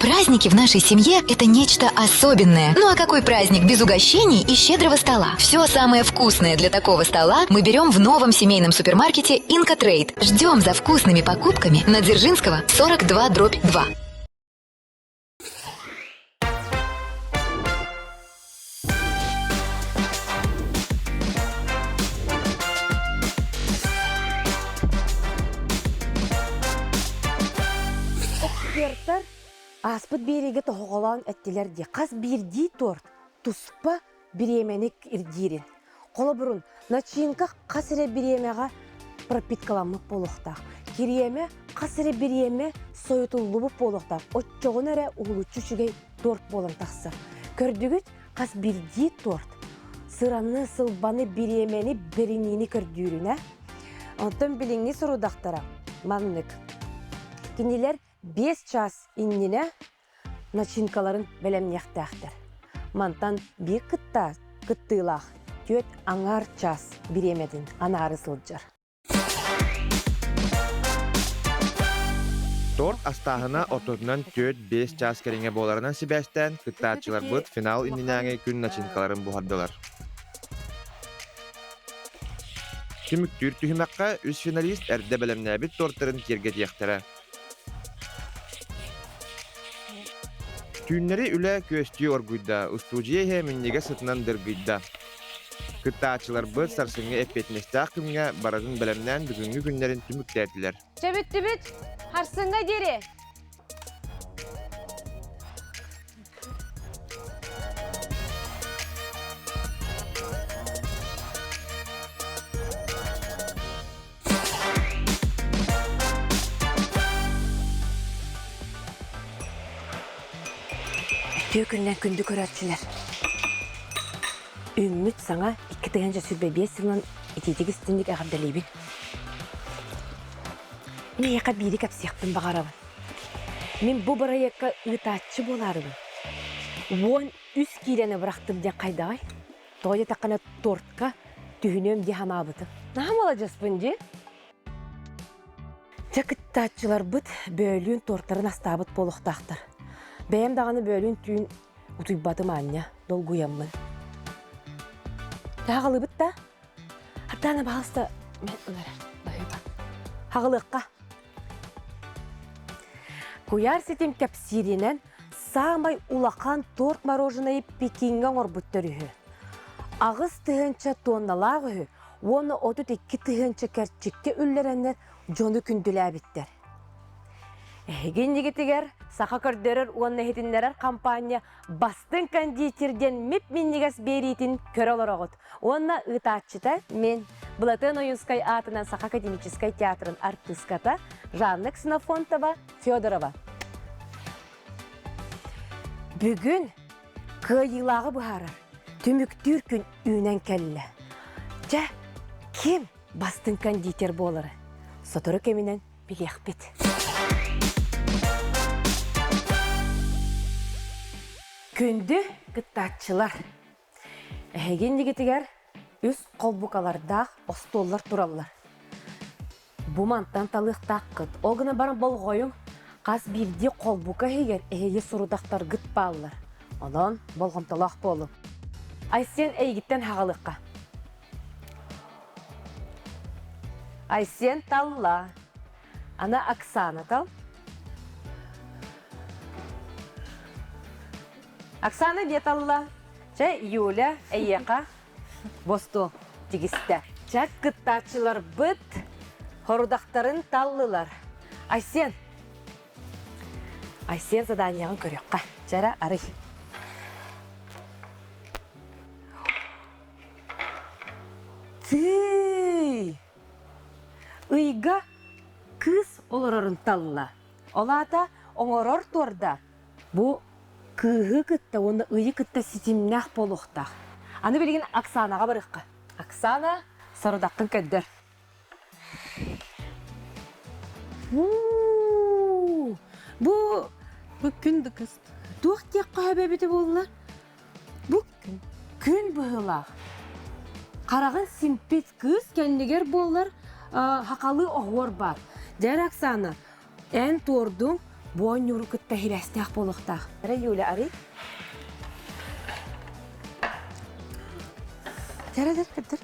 Праздники в нашей семье – это нечто особенное. Ну а какой праздник без угощений и щедрого стола? Все самое вкусное для такого стола мы берем в новом семейном супермаркете «Инка Трейд». Ждем за вкусными покупками на Дзержинского, 42 дробь 2. Экспертар ааспыт биэриигэ тоһоҕолоон эттилэр дии хас биирдии торт туспа бириэмэни ирдиирин. Холобурун, начинка хас эрэ бириэмэҕэ пропиткаламмыт буолуохтаах. Кириэмэ хас эрэ бириэмэ сойутуллубут буолуохтаах. Оччоҕуна эрэ уһулуччу үчүгэй торт буолан тахсар. Көрдүгүт, хас биирдии торт сыраны, сылбаны, бириэмэни, бэриниини көрдүүрүнэ. Онтон билиҥҥи сорудахтара маннык. Кинилэр 5 чаас иннинэ начинкаларын бэлэмниэхтээхтэр. Мантан биир кытта кыттыылаах түөрт аҥаар чаас бириэмэтин анаары сылдьар. Торт астааһына ортотунан 4-5 чаас кэриҥэ буоларынан сибээстээн, кыттааччыларбыт финал иннинээҥи күн начинкаларын буһардылар. Түмүктүүр түһүмэххэ үс финалист эрдэ бэлэмнээбит тортарын киэргэтиэхтэрэ. Түүннэри үлэ күөстүү оргуйда, устуудьуйа иһэ минньигэс сытынан дыргыйда. Кыттааччыларбыт сарсыҥҥы эппиэтинэстээх күҥҥэ барытын бэлэмнээн бүгүҥҥү күннэрин түмүктээтилэр. Чэ бүттүбүт, харсыҥҥа диэри! Үтүө күннэн күндү көрөөччүлэр! Үүммүт саҥа 2025 сылынан итиитик истинник эҕэрдэлиибин. Мин эйиэхэ биири кэпсиэхпин баҕарабын. Мин бу бырайыакка ыытааччы буолаарыбын. 13 киилэни бырахтым диэн хайдаҕай? Тоҕо диэтэххинэ тортка түһүнүөм дии санаабытым. Наһаа маладьыаспын дии. Дьэ кыттааччыларбыт бөөлүүн тортарын астаабыт буолуохтаахтар. Бэйэм даҕаны бөөлүүн түүн утуйбатым аанньа, долгуйаммын. Хаҕалыыбыт да? Ардана, пожалуйста, мен ыларар. Баһыыба. Хаҕалыахха. Куйаар ситим кэпсииринэн саамай улахан торт мороженайы Пекиҥҥэ оҥорбуттар үһү. 8 тыһыынча туонналаах үһү уонна 32 тыһыынча кэрчиккэ үллэрэннэр дьону күндүлээбиттэр. Эһиги иннигитигэр саха көрдөрөр уонна иһитиннэрэр хампаанньа бастыҥ кондитер диэн мип-минньигэс биэриитин көрө олороҕут. Уонна ыытааччыта мен, Былатыан Ойуунскай аатынан Саха академическай театрын артыыската Жанна Ксенофонтова Федорова. Бүгүн кыайыылааҕы быһаарар түмүктүүр күн үүнэн кэллэ. Дьэ, ким бастыҥ кондитер буолары сотору кэминэн билиэхпит. Күндү кыттааччылар! Эһиги иннигитигэр үс холбукалардаах остуоллар тураллар. Бу мантан талыахтааххыт. Ол гынан баран болҕойуҥ, хас биирдии холбука иһигэр эһиги сорудахтаргыт бааллар. Онон болҕомтолоох буолуҥ. Айсен эйигиттэн хаҕалыахха. Айсен талла. Аны Оксана тал. Оксана дьиэ талла. Чэ, Юля, эйиэхэ бостуол тигистэ. Чэ, кыттааччыларбыт хорудахтарын таллылар. Айсен. Айсен заданиеҕын көрүөххэ. Чэ эрэ, арый. Тыый! Ыйга кыыс олорорун талла. Ол аата оҥорор туорда бу кыыһы кытта уонна ыйы кытта ситимнээх буолуохтаах. Аны билигин Оксанаҕа барыахха. Оксана, сорудаххын көрдөр. Бу Бу күн да кыст. Туох диэххэ сөп эбитэ буолла? Бу күн быһыылаах. Хараҕын симпит кыыс кэннигэр буоллар хахалыы оһуор баар. Дьэ, Оксана, эн туордуҥ. Бу оонньууру кытта сибээстээх буолуохтаах. Эрэ Юля, арый. Кэрэ кэрдэр.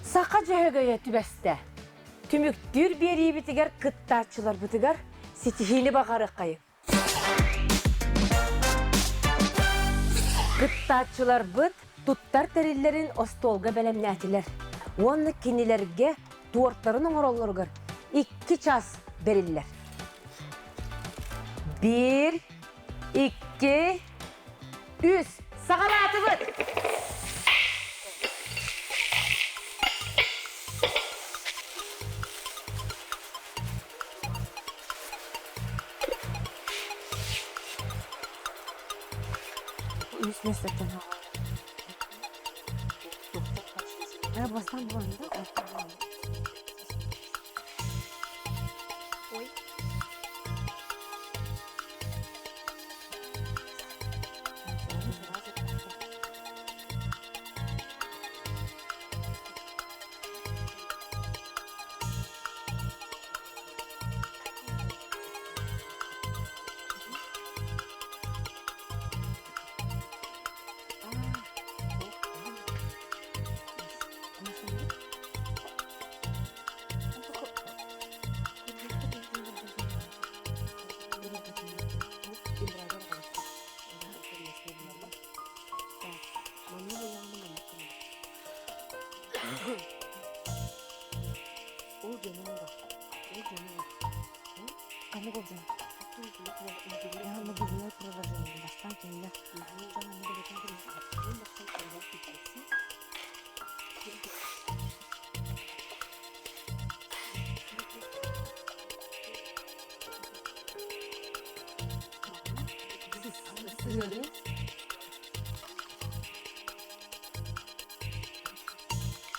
Саха дьөһөгөйө түбэстэ. Түмүктүүр биэриибитигэр кыттааччыларбытыгар ситиһиини баҕарыаххайыҥ. Кыттааччыларбыт туттар тэриллэрин остуолга бэлэмнээтилэр уонна кинилэргэ туортарын оҥороллоругар икки чаас бэриллэр. Биир, икки, үс. Саҕалаатыбыт! Үс миэстэттэн Бастаан булан да Ой.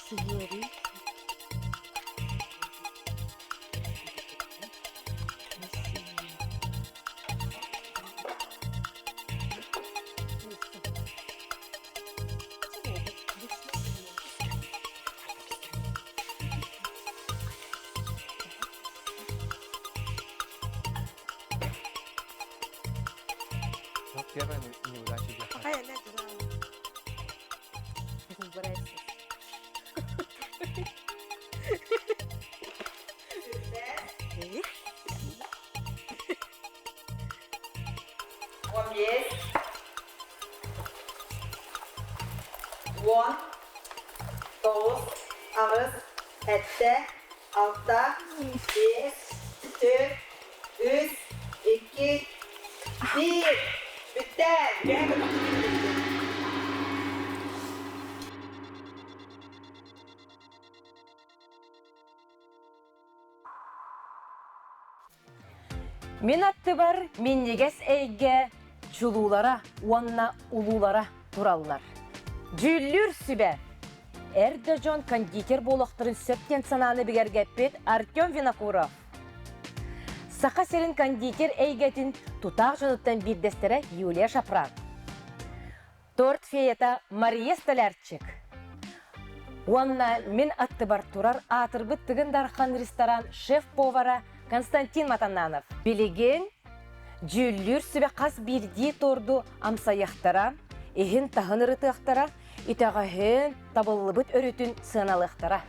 Сыһыарыы. Первая неудача Омес. Уон. Тоҕус. Аҕыс. Сэттэ. Алта. Биэс. Түөрт. Үс. Икки. Биир. Бүттэ. Мин аттыбар минньигэс эйгэ чулуулара уонна улуулара тураллар. Дьүүллүүр сүбэ эр да дьон кондитер буолуохтарын сөп диэн санааны бигэргэппит Артем Винокуров. Саха сирин кондитер эйгэтин тутаах дьонуттан биирдэстэрэ Юлия Шапран. Торт феята Мария Столярчик. Уонна мин аттыбар турар аатырбыт Тыгын Дархан ресторан шеф-повара Константин Матананов. Билигин дьүүллүүр сүбэ хас биирдии торду амсайыахтара, иһин-таһын ырытыахтара, итэҕэһин, табыллыбыт өрүтүн сыаналыахтара.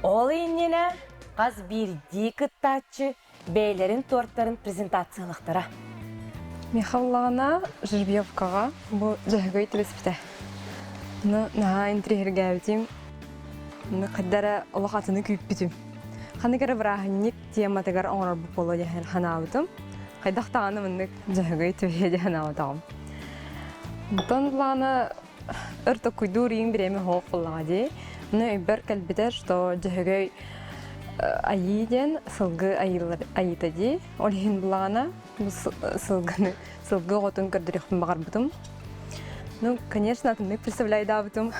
Ол иннинэ хас биирдии кыттааччы бэйэлэрин туортарын презентациялыахтара. Михаллаҕына жеребьевкаҕа бу дьөһөгөй түбэспитэ. Ону наһаа интириэһиргээбитим. Ону хайда эрэ олох атыны күүппүтүм. Ханнык эрэ бырааһынньык тематыгар оҥорорбут буолуо диэн санаабытым. Хайдах даҕаны маннык дьөһөгөй түбэһиэ диэн санаабатаҕым. Онтон былаана өр токуйдуур иин бириэмэ суох буоллаҕа дии. Ону өйбөр кэлбитэ, что дьөһөгөй айыы диэн сылгы айыылар айыыта дии. Ол иһин булаҕына бу сылгыны сылгы оҕотун көрдөрүөхпүн баҕарбытым. Ну, конечно, атыннык представляйдаабытым.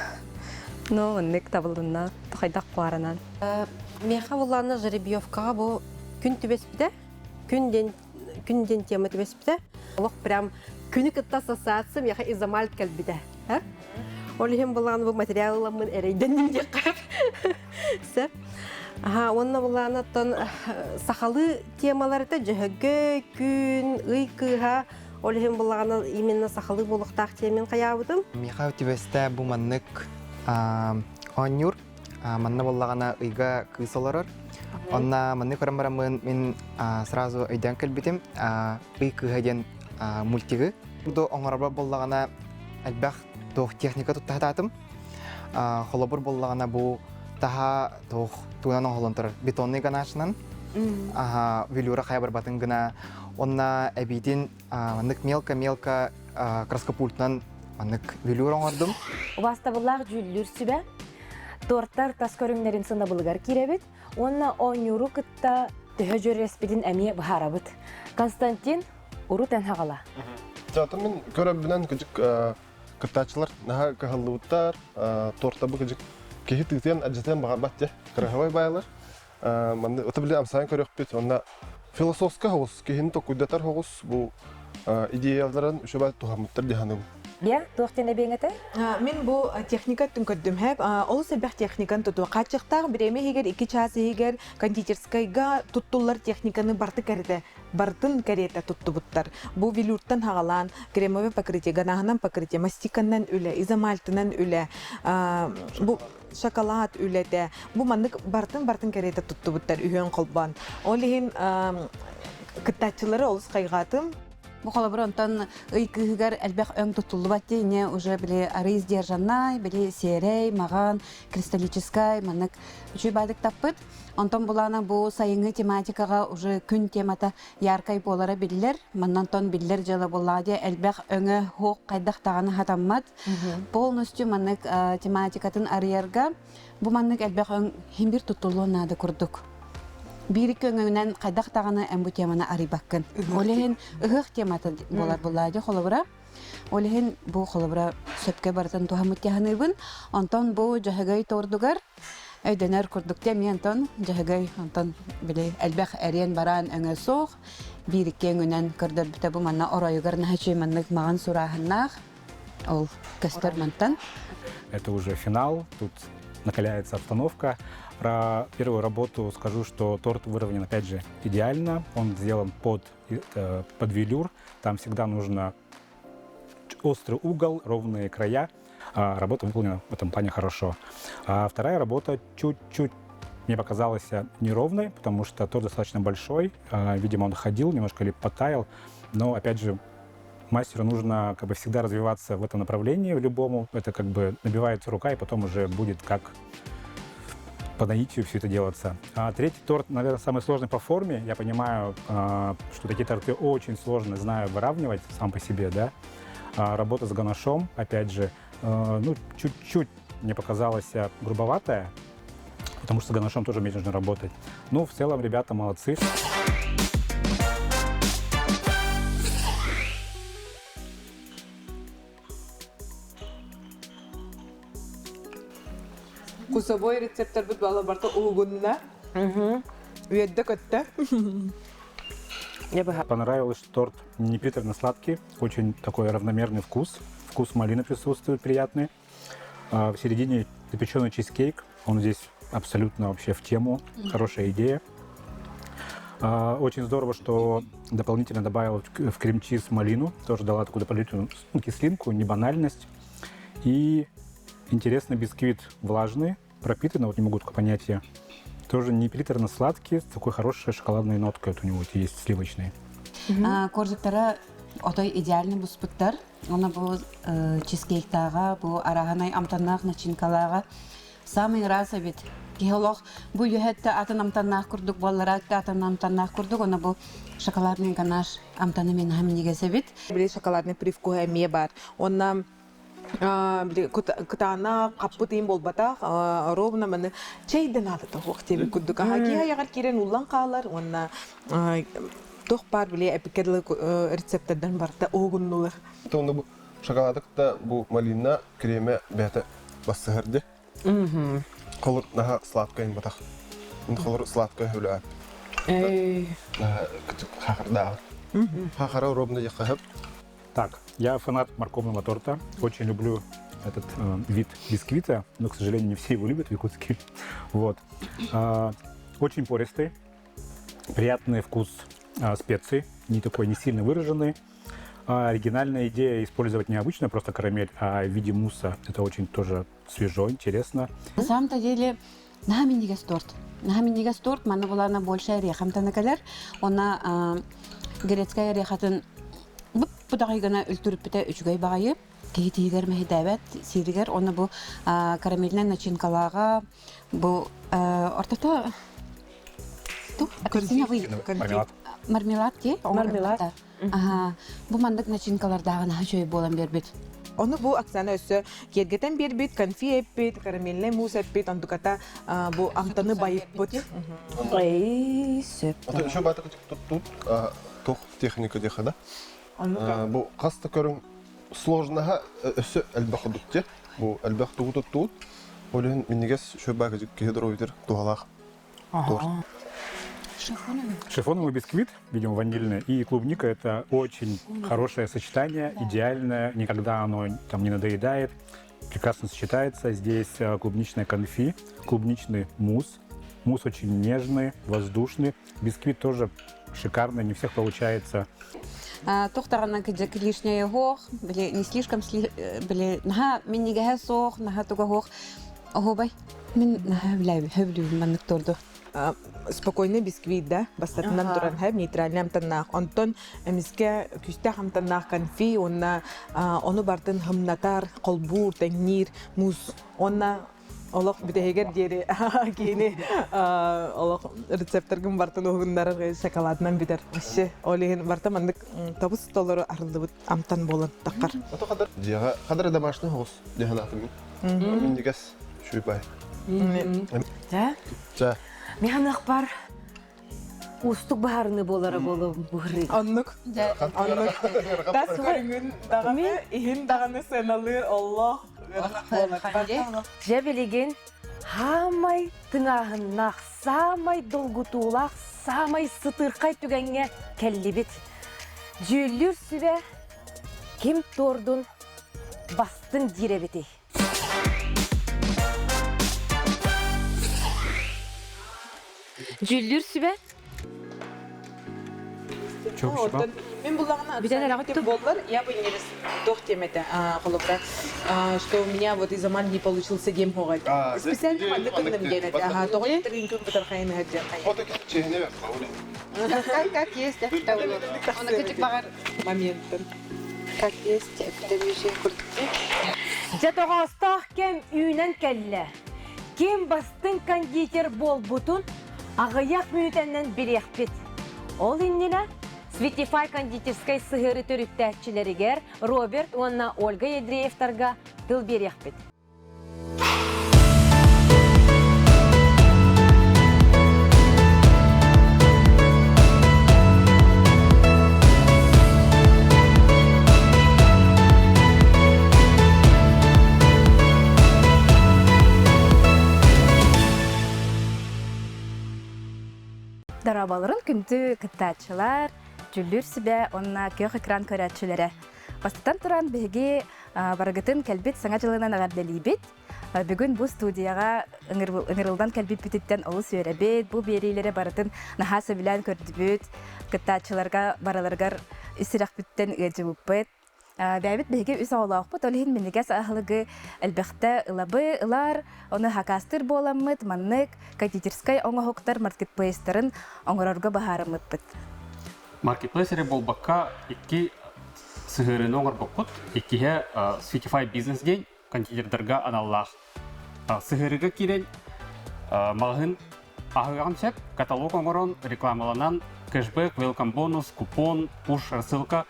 Но маннык табылынна хайдах куаранан. Миэхэ буллаана жеребьевкаҕа бу күн түбэспитэ. Күн диэн күн диэн тема түбэспитэ. Олох прям күнү кытта ассоциация миэхэ изомальт кэлбитэ. Ол иһин былаан бу материал ыламмын эрэйдэнним диэххэ сөп. Аха, уонна булаанаттан сахалыы темаларыта дьөһөгөй, күн, ый кыыһа, ол иһин булаҕана именно сахалыы буолуохтаах темин хайаабытым. Миэхэ түбэстэ бу маннык оонньуур. Манна буоллаҕына ыйга кыыс олорор. Онно маннык көрөн бараммын мин сразу өйдөөн кэлбитим. Ый кыыһа диэн мультигы. Бу оҥоробор буоллаҕына элбэх туох техника тутта сатаатым. Холобур буоллаҕына бу таһа туох туунан оҥоһуллан турар бетонный ганашынан велюра хайа барбатын гына онно эбиитин маннык мелко-мелко краскопультынан маннык велюр оҥордум. Убаастабыллаах дьүүллүүр сүбэ тортар тас көрүҥнэрин сынабылыгар киирэбит уонна оонньууру кытта төһө дьүөрэлэспитин эмиэ быһаарабыт. Константин, урут эн хаҕала. Чаатын мин көрөбүнэн кыдьык кыттааччылар наһаа кыһаллыбыттар, тортабы кыдьык киһи тыытыан адьатыан баҕарбат дьэ кыраһабай баайлар. Манна ото били амсаан көрүөхпүт уонна философска хоҕус киһини токуйдатар хоҕус бу идеяларын үчүгэй туһаммыттар дии саныыбын. Бия, туох диэн эбиэҥ этэй? Мин бу техника өттүн көрдүм хэп. Олус элбэх техниканы тутуо. Хааччахтаах бириэмэ иһигэр 2 чаас иһигэр кондитерскайга туттуллар техниканы барты кэритэ барытын кэриэтэ туттубуттар. Бу велюртан хаҕалаан кремовый покрытие, ганаһынан покрытие, мастиканан үлэ, изомальтынан үлэ, бу шоколад үлэтэ. Бу маннык барытын-барытын кэриэтэ туттубуттар үһүөн холбоон. Ол иһин кыттааччылары олус хайҕаатым. Бу холобур онтон ый кыыһыгар элбэх өҥ туттуллубат диэне уже били арыы сдержаннай, били серэй, маҕан, кристаллическай маннык үчүгэй баадык таппыт. Онтон булаана бу сайыҥҥы тематикаҕа уже күн темата яркай буолара биллэр. Маннан тон биллэр дьыала буоллаҕа дии элбэх өҥө хуох хайдах даҕаны хатаммат. Полностью маннык тематикатын арыйарга бу маннык элбэх өҥ хин бир туттуллуон наада курдук. Биир өҥөнөн хайдах даҕаны эн бу теманы арыйбаккын. Ол иһин ыһыах темата буолар буоллаҕа дии холобура. Ол иһин бу холобура сөпкө барытын туһаммыт дии Онтон бу дьөһөгөй тордугар өйдөнөр курдук эмиэ онтон дьөһөгөй онтон били элбэх эриэн бараан өҥө суох биир икки өҥүнэн көрдөрбүтэ бу манна оройугар наһачый маннык маҕан сурааһыннаах ол көстөр мантан Это уже финал, тут накаляется обстановка. Про первую работу скажу, что торт выровнен, опять же, идеально. Он сделан под, под велюр. Там всегда нужно острый угол, ровные края. А работа выполнена в этом плане хорошо. А вторая работа чуть-чуть мне показалась неровной, потому что торт достаточно большой. Видимо, он ходил, немножко или потаял. Но, опять же, мастеру нужно как бы всегда развиваться в этом направлении, в любому. Это как бы набивается рука, и потом уже будет как по наитию все это делаться. А третий торт, наверное, самый сложный по форме. Я понимаю, что такие торты очень сложно, знаю, выравнивать сам по себе, да. А работа с ганашом, опять же, ну, чуть-чуть мне показалась грубоватая, потому что с ганашом тоже уметь нужно работать. Ну, в целом, ребята молодцы. Вкусовой рецепттарбыт бала барта угунна. Үөддэ көттө. Понравилось, что торт не приторно-сладкий, очень такой равномерный вкус. Вкус малины присутствует приятный. В середине запеченный чизкейк, он здесь абсолютно вообще в тему, хорошая идея. Очень здорово, что дополнительно добавил в крем-чиз малину, тоже дала такую дополнительную ну, кислинку, не банальность. И интересный бисквит влажный, пропитанный, вот не могу только понять я. Тоже не приторно-сладкий, с такой хорошей шоколадной ноткой вот у него есть сливочной. Коржиктара отой идеальный буспуттар. Оны бу чизкейктааҕа, бу араһанай амтаннаах начинкалааҕа самый раз эбит. Киһи олох бу үөһэтте атын амтаннаах курдук буоллара атын амтаннаах курдук, оны бу шоколадный ганаш амтаны мен минньигэс эбит. Били шоколадный привкус эмиэ бар. Онна кытаана хаппыт иин буолбатах ровно маны чэйден аата туох диэбит курдук аха киһи айаҕар киирэн уллан хаалар уонна туох баар били эпикке дылы рецептэрдэн барыта уһугуннулар Онно бу шоколадык да бу малина кремэ бэйэтэ бассыһар ди. Холур наһаа сладкай батах. Холур сладкай хүлээ. Хахардаа. Хахара ровно яхахып. Так, я фанат морковного торта. Очень люблю этот вид бисквита, но, к сожалению, не все его любят в Якутске. Вот. А, Очень пористый, приятный вкус специй, не такой не сильно выраженный. Оригинальная идея использовать не обычную просто карамель, а в виде мусса. Это очень тоже свежо, интересно. На самом-то деле, наһаа минньигэс торт. Наһаа минньигэс торт, манна булаана больше орехамтан кэлэр. Онна грецкай орехатын бып-быдаҕай гына үлтүрүппүтэ үчүгэй баҕайы. Киһи тиһигэр мэһэйдээбэт сииригэр. Онно бу карамельнай начинкалааҕа бу ортото апельсиновый мармелад дии Мармелад. Аха, бу маннык начинкалардааҕы наһаа үчүгэй буолан биэрбит. Ону бу Оксана өссө киэргэтэн биэрбит, конфи эппит, карамельнай мусс эппит, онтуката бу амтаны байыппыт. Эй, сөп. Ото еще баатык тут тух техника диэхэ да. Бу хас да көрүҥ сложноһа өссө элбэх курдук дии. Бу элбэх тугу туттуут. Ол иһин минньигэс шөбаак киһи доруобуйатыгар туһалаах торт. Шифоновый бисквит, видимо, ванильный, и клубника – это очень хорошее сочетание, идеальное, никогда оно там не надоедает, прекрасно сочетается. Здесь клубничная конфи, клубничный мусс. Мусс очень нежный, воздушный. Бисквит тоже шикарный, не всех получается. Туохтаҕына кыдьык лишнее суох, били не слишком били наһаа минньигэһэ суох, наһаа туга суох. Оһуобай, мин наһаа сөбүлүүбүн маннык торду. Спокойный бисквит да, бастатынан туран хэп нейтральный амтаннаах. Онтон эмискэ күстээх амтаннаах конфи уонна ону бартын хымнатар, холбуур, тэҥниир мусс. Уонна олох бүтэһигэр диэри киһини олох рецепторгын бартын уһугуннарар шоколадынан бүтэр. Вообще, ол иһин барта маннык тобус толору арыллыбыт амтан буолан таххар. Ото хадыр дьиэҕэ хадыр домашний соҕус дьаһанаатым мин. Минньигэс шүүпай. Да? Ча. Механах бар уустук баһарыны буолара буолу быһырыы. Оннук. Оннук. Тас көрүҥүн даҕаны, иһин даҕаны сыаналыыр оллоох Дьэ билигин хаамай тыҥааһыннаах, саамай долгутуулаах, саамай сытыырхай түгэҥҥэ кэллибит. Дьүүллүүр сүбэ ким туордун бастыҥ диир эбитий? Дьүүллүүр сүбэ Оттон мин буллаҕына Бүтэн эрэҕит буоллар, я бы не туох диэм этэ, холобура, что у меня вот из Аман не получился диэм хоҕай. Специально маннык гынным диэн этэ. Аха, тоҕо тыгын күн бытархайын ыһырдьан Как, как есть, Оны кычык бағар моментын. Как есть, эпидемия курдук. Дьэ тоҕоостоох кэм үүнэн кэллэ. Ким бастыҥ кондитер буолбутун аҕыйах мүнүүтэннэн билиэхпит. Ол иннинэ Светифай кондитерскай сыһыары төрүттээччилэригэр Роберт уонна Ольга Ядреевтарга тыл биэриэхпит. Дорооболорун күндү кыттааччылар, дьүүллүүр сүбэ уонна күөх экран көрөөччүлэрэ. Бастатан туран биһиги барыгытын кэлбит Саҥа дьылынан эҕэрдэлиибит. Бүгүн бу студияҕа ыҥырыллан кэлбиппититтэн олус үөрэбит. Бу биэриилэри барытын наһаа сөбүлээн көрдүбүт. Кыттааччыларга барыларыгар ис сүрэхпиттэн ыалдьыбыппыт. Бэйэбит биһиги үс оҕолоохпут, ол иһин минньигэс аһылыгы элбэхтэ ылабы, ылар, ону хакастыыр буоламмыт, маннык кондитерскай оҥоһуктар маркетплейстарын оҥорорго быһаарыммыппыт. Маркетплейс эрэ буолбакка, икки сыһыарыыны оҥорбуппут. Иккиһэ Sweetify Business диэн кондитердарга аналлаах. Сыһыарыыга киирэн маҕаһыын аһыаҕын сөп, каталог оҥорон, рекламаланан, кэшбэк, welcome бонус, купон, пуш, рассылка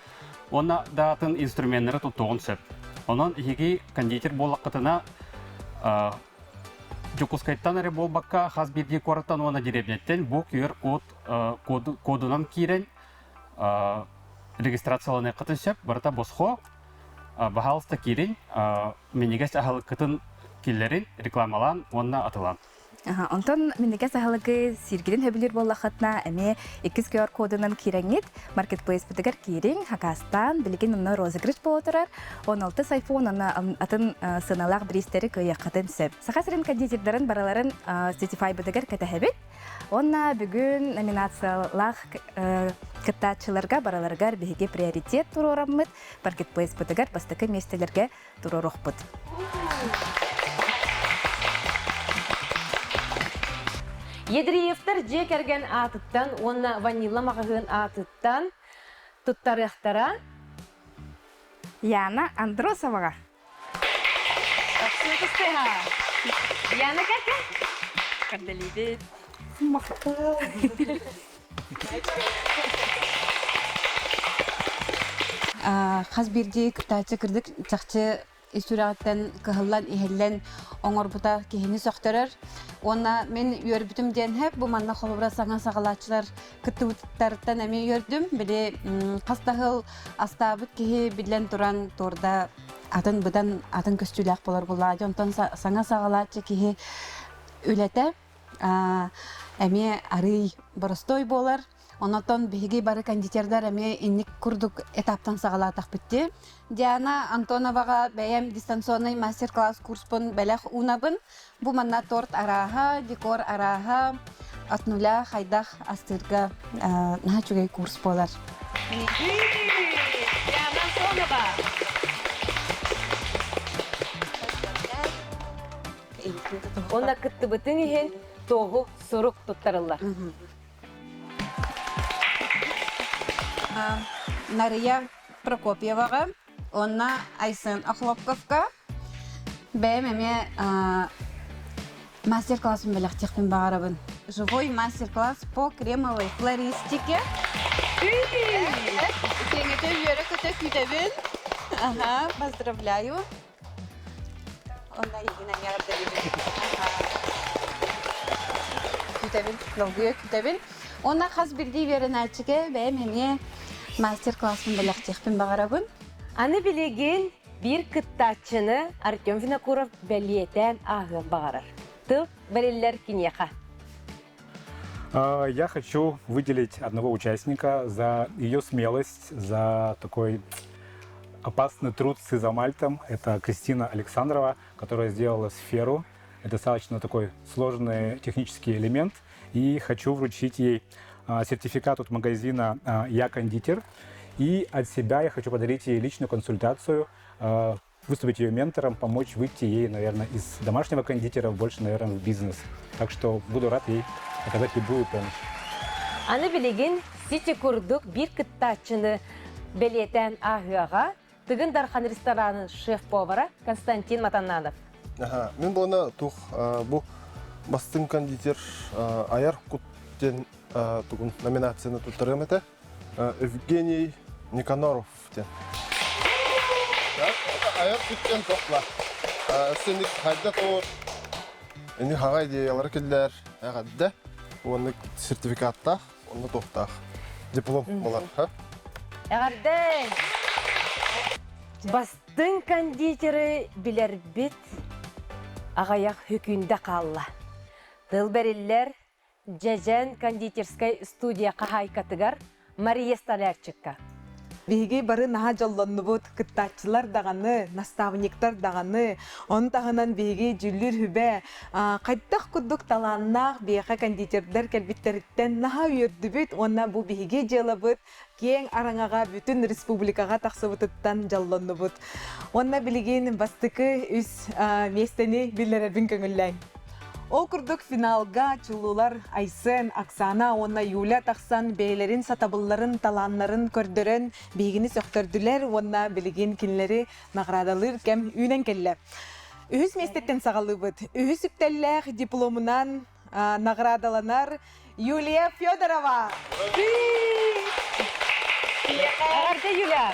уонна да атын инструменнары туттуоҕун сөп. Онон эһиги кондитер буоллаххытына Дьокуускайтан эрэ буолбакка, хас биирдии куораттан уонна дэриэбинэттэн бу QR-код кодунан киирэн регистрацияланыаххытын сөп. Барыта босхо. Баһаалыста киирин, минньигэс аһылыккытын киллэрин, рекламалаан уонна атылаан. Онтон минньигэс аһылыгы сииргитин сөбүлүүр буоллаххытына, эмиэ иккис QR кодунан киирэҥҥит, маркетплейспытыгар киириҥ, хакаастаан, билигин онно розыгрыш буола турар. 16 айфон уонна атын сыаналаах бириистэри кыайыаххытын сөп. Саха сирин кондитердарын барыларын Spotify-бытыгар кэтэһэбит. Уонна бүгүн номинациялаах кыттааччыларга барыларыгар биһиги приоритет туруораммыт, маркетплейспытыгар бастакы миэстэлэргэ туруоруохпут. Ядреевтар дьиэ кэргэн аатыттан уонна Ванилла маҕаһыын аатыттан туттарыахтара. Яна Андросоваҕа. Яна кэргэн. Кэрдэлиибит. Хас биирдии кыттааччы кырдык чахчы ис сүрэҕиттэн кыһыллан иһиллэн оҥорбута киһини сөхтөрөр. Уонна мин үөрбүтүм диэн һэп бу манна холобура саҥа саҕалааччылар кыттыбыттарыттан эмиэ үөрдүм. Били хас да сыл астаабыт киһи биллэн туран туорда атын быдан атын көстүүлээх болор буллаа. Онтон саҥа саҕалааччы киһи үлэтэ эмиэ арыый боростуой буолар. Онотон биһиги бары кондитердар эмиэ инник курдук этаптан саҕалаатахпыт дии. Диана Антоноваҕа бэйэм дистанционный мастер-класс курспун бэлэх уунабын. Бу манна торт арааһа, декор арааһа, от нуля хайдах астыырга наһаа үчүгэй курс буолар. Диана Антонова! Уонна кыттыбытыҥ иһин туоһу сурук туттарыллар. Нарыйа Прокопьеваҕа уонна Айсен Охлопковка бэйэм эмиэ мастер-классын бэлэхтиэхпин баҕарабын. Живой мастер-класс по кремовой флористике. Киэҥэтэ үөрэ-көтө күүтэбин. Ага, поздравляю. Онно игин Күтэбин, долгуйа күтэбин. Уонна хас биирдии үөрэнээччигэ бэйэм эмиэ мастер-класспын бэлэхтиэхпин баҕарабын. Аны билигин биир кыттааччыны Артем Винокуров бэлиэтээн ааһыан баҕарар. Тыл бэриллэр киниэхэ. Я хочу выделить одного участника за ее смелость, за такой опасный труд с изомальтом. Это Кристина Александрова, которая сделала сферу. Это достаточно такой сложный технический элемент. И хочу вручить ей сертификат от магазина «Я кондитер». И от себя я хочу подарить ей личную консультацию, выступить ее ментором, помочь выйти ей, наверное, из домашнего кондитера больше, наверное, в бизнес. Так что буду рад ей оказать любую помощь. Аны билигин Сити курдук биир кыттааччыны бэлиэтээн ааһыаҕа Тыгын Дархан ресторанын шеф-повара Константин Матаннанов. Аха, мин буона тух бу бастыҥ кондитер айар кут диэн тугун номинацияны туттарыам этэ. Евгений Никаноров диэн. Айар куттен тохла. Сеник хайда тоор Ини хаҕа идеялары киллэр эҕэрдэ уонна сертификаттаах уонна туохтаах диплом болар. Эҕэрдэ! Бастыҥ кондитеры билэрбит аҕыйах хүкүндэ хаалла. Тыл бэриллэр Дьэдьэн кондитерскай студия хаһаайкатыгар Мария Столярчикка. Биһиги бары наһаа дьоллоннубут, кыттааччылар даҕаны, наставниктар даҕаны. Ону таһынан биһиги дьүллүүр сүбэ хайдах курдук талааннаах биһиэхэ кондитердар кэлбиттэриттэн наһаа үөрдүбүт уонна бу биһиги дьыалабыт киэҥ араҥаҕа бүтүн республикаҕа тахсыбытыттан дьоллоннубут. Уонна билигин бастакы үс миэстэни биллэрэрбин көҥүллээҥ. Ол курдук финалга чулуулар Айсен, Оксана уонна Юля тахсан бэйэлэрин сатабылларын, талааннарын көрдөрөн биһигини сөхтөрдүлэр уонна билигин кинилэри наҕараадалыыр кэм үүнэн кэллэ. Үһүс миэстэттэн саҕалыыбыт. Үһүс үктэллээх дипломунан наҕараадаланар Юлия Федорова. Эҕэрдэ, Юля!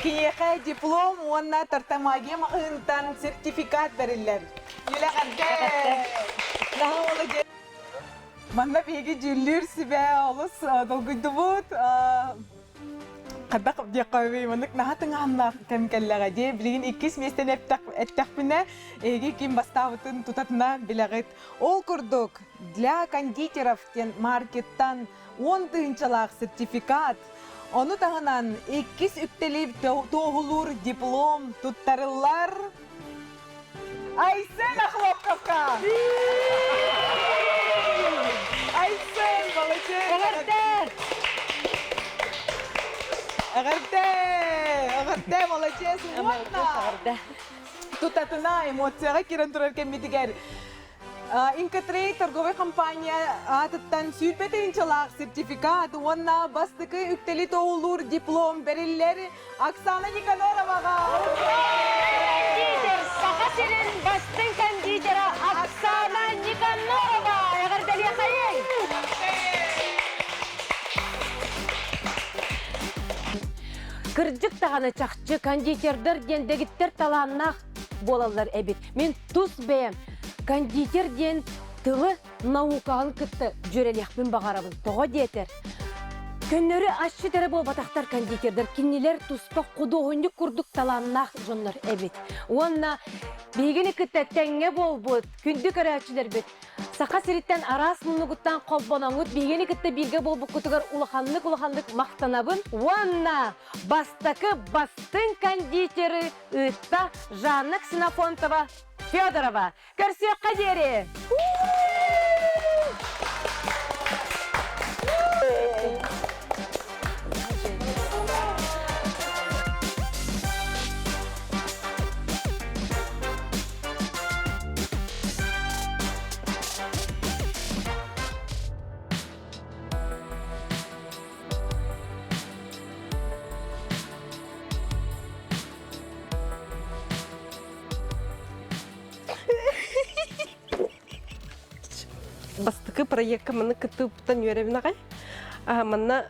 Киниэхэ диплом уонна тартамагия маҕаһыынтан сертификат бэриллэр. Юля, эҕэрдэ! Наһаа молодец! Манна биһиги дьүүллүүр сүбэ олус долгуйдубут. Хайдах диэххэ маннык наһаа тыҥаһыннаах кэм кэллэҕэ дии. Билигин иккис миэстэни эттэхпинэ, эһиги ким бастаабытын тутатына билэҕит. Ол курдук, для кондитеров диэн маркеттан 10 тыһыынчалаах сертификат, ону таһынан иккис үктэли туоһулуур диплом туттарыллар. Айсен Охлопковка! Айсен, молодец! Эҕэрдэ! Эҕэрдэ! Эҕэрдэ, молодец! Уонна тутатына эмоцияҕа киирэн турар кэммитигэр Инкотрейд торговай компания аатыттан 120 тыһыынчалаах сертификат уонна бастакы үктэли тоҕулуур диплом бэриллэр Оксана Никанороваҕа! Кондитер, Саха сирин бастыҥ кондитера Оксана Никанорова! Эҕэрдэлиэхэйиҥ! Кырдьык даҕаны чахчы кондитердар диэн дэгиттэр талааннаах буолаллар эбит. Мин тус бэйэм кондитер диэн тылы наукаҕын кытта дьүөрэлиэхпин баҕарабын. Тоҕо диэтэр, көннөрү асчыт эрэ буолбатахтар кондитердар, кинилэр туспа худуоһунньук курдук талааннаах дьоннор эбит. Уонна биһигини кытта тэҥҥэ буолбут күндү көрөөччүлэрбит Саха сириттэн араас муннугуттан холбоноҥҥут биһигини кытта бииргэ буолбуккутугар улаханнык-улаханнык махтанабын уонна бастакы бастыҥ кондитеры ыытта Жанна Ксенофонтова Федорова. Көрсүөххэ диэри! Бастакы проекка манна кыттыыппыттан үөрэбин аҕай. Манна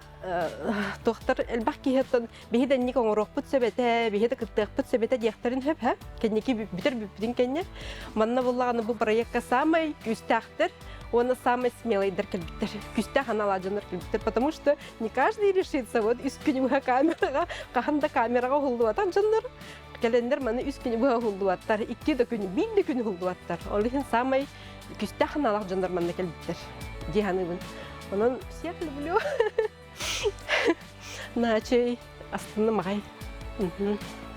туохтар элбэх киһиттэн биһи да инник оҥоруохпут сөп этэ, биһи да кыттыахпыт сөп этэ диэхтэрин сөп, һэ? Кэнники бүтэр бүппүтүн кэннэ. Манна буллаҕына бу проекка самай күүстээхтэр уонна самай смелайдар кэлбиттэр. Күүстээх аналаах дьоннор кэлбиттэр, потому что не каждый решится вот үс күн быһа камераҕа, хаһан да камераҕа уһуллубатах дьоннор кэлэннэр маны үс күн быһа уһуллубаттар, икки да күн, биир да күн уһуллубаттар. Ол иһин самай күүстээх аналаах дьоннор манна кэлбиттэр дии саныыбын. Онон всех люблю. Наачый, астынным аҕай.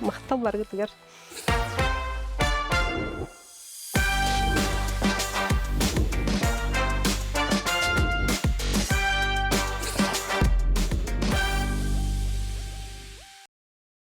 Махтал баргытыгар.